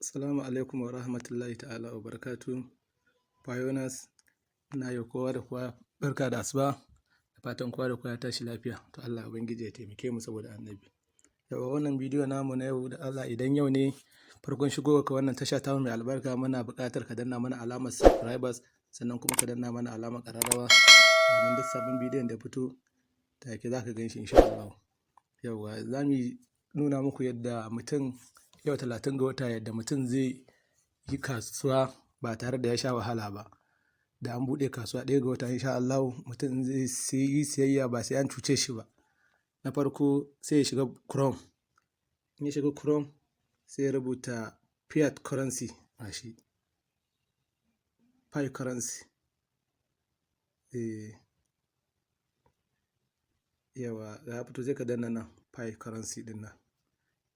Assalamu alaikum wa rahmatullahi ta'ala wa barakatuhu. Pioneers, ina yi wa kowa da kowa barka da asuba, da fatan kowa da kowa ya tashi lafiya. To Allah Ubangiji ya taimake mu saboda Annabi. Yauwa, wannan bidiyo namu na yau, da Allah idan yau ne farkon shigowarka wannan tasha tamu mai albarka, muna buƙatar ka danna mana alamar subscribers, sannan kuma ka danna mana alamar ƙararrawa, domin duk sabon bidiyon da ya fito take za ka gan shi, insha Allahu. Yauwa, za mu nuna muku yadda mutum yau 30 ga wata, yadda mutum zai yi kasuwa ba tare da ya sha wahala ba. Da an buɗe kasuwa 1 ga wata, insha Allahu, mutum zai yi siyayya ba sai an cuce shi ba. Na farko sai ya shiga Chrome. In ya shiga Chrome, sai ya rubuta fiat currency, gashi. Pi currency. Eh. Yauwa, ya fito, sai ka danna nan pi currency ɗin nan.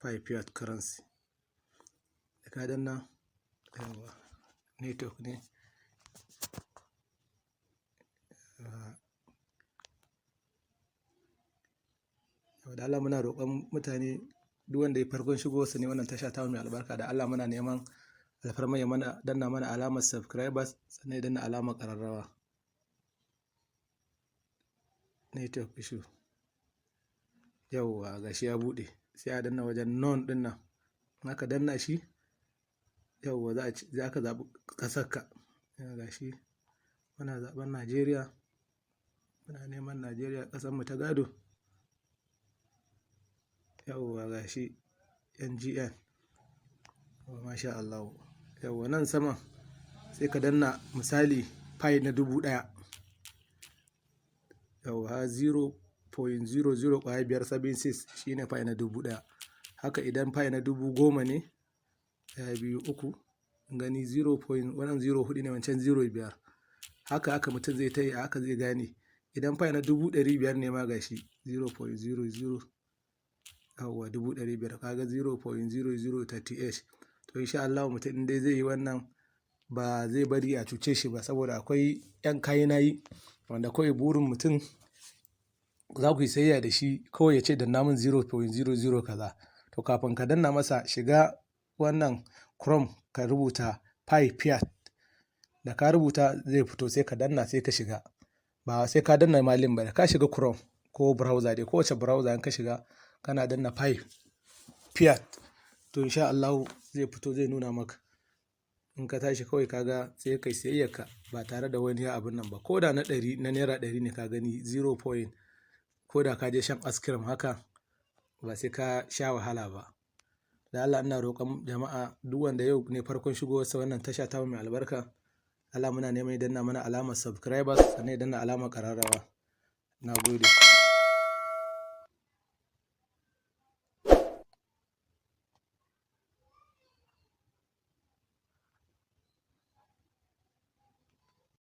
Pi fiat currency. Da ka danna, yauwa, network ne. Yauwa, da Allah muna roƙon mutane, duk wanda ya farkon shigowarsa ne wannan tasha tamu mai albarka, da Allah muna neman alfarma ya mana danna mana alamar subscribers, sannan ya danna alamar ƙararrawa. Network issue. Yauwa, gashi ya buɗe. Sai a danna wajen none ɗin nan. In aka danna shi, yauwa, za ka zaɓi ƙasarka. Gashi muna zaɓen Najeriya. Muna neman Najeriya, ƙasarmu ta gado. Yauwa, gashi NGN. Masha Allahu. Yauwa, nan saman sai ka danna misali pi na 1000. Yauwa, 0.00 ƙwaya 5 76 shine pi na 1000. Haka idan pi na 10,000 ne, ɗaya, biyu, uku, gani zero point wannan zero huɗu ne, wancan zero biyar. Haka haka mutum zai ta yi, haka zai gane. Idan pi na 500,000 ne ma, gashi 0.00, yauwa, 500,000, kaga 0.0038. To insha Allahu mutum in dai zai yi wannan, ba zai bari a cuce shi ba, saboda akwai 'yan kayi nayi wanda kawai burin mutum za ku yi sayayya da shi kawai ya ce danna min 0.00 kaza. To kafin ka danna masa, shiga wannan Chrome ka rubuta pi fiat. Da ka rubuta zai fito, sai ka danna, sai ka shiga. Ba sai ka danna ma link ba, da ka shiga Chrome ko browser dai, kowace browser in ka shiga, kana danna pi fiat, to insha Allahu zai fito, zai nuna maka. In ka tashi kawai ka ga sai kai siyayyarka ba tare da wani abun nan ba. Ko da na ɗari, na naira 100 ne, ka gani zero point, ko da ka je shan ice cream haka, ba sai ka sha wahala ba. Da Allah ina roƙon jama'a, duk wanda yau ne farkon shigowarsa wannan tasha tamu mai albarka, Allah muna neman ya danna mana alamar subscribers, sannan ya danna alamar ƙararrawa. Na gode.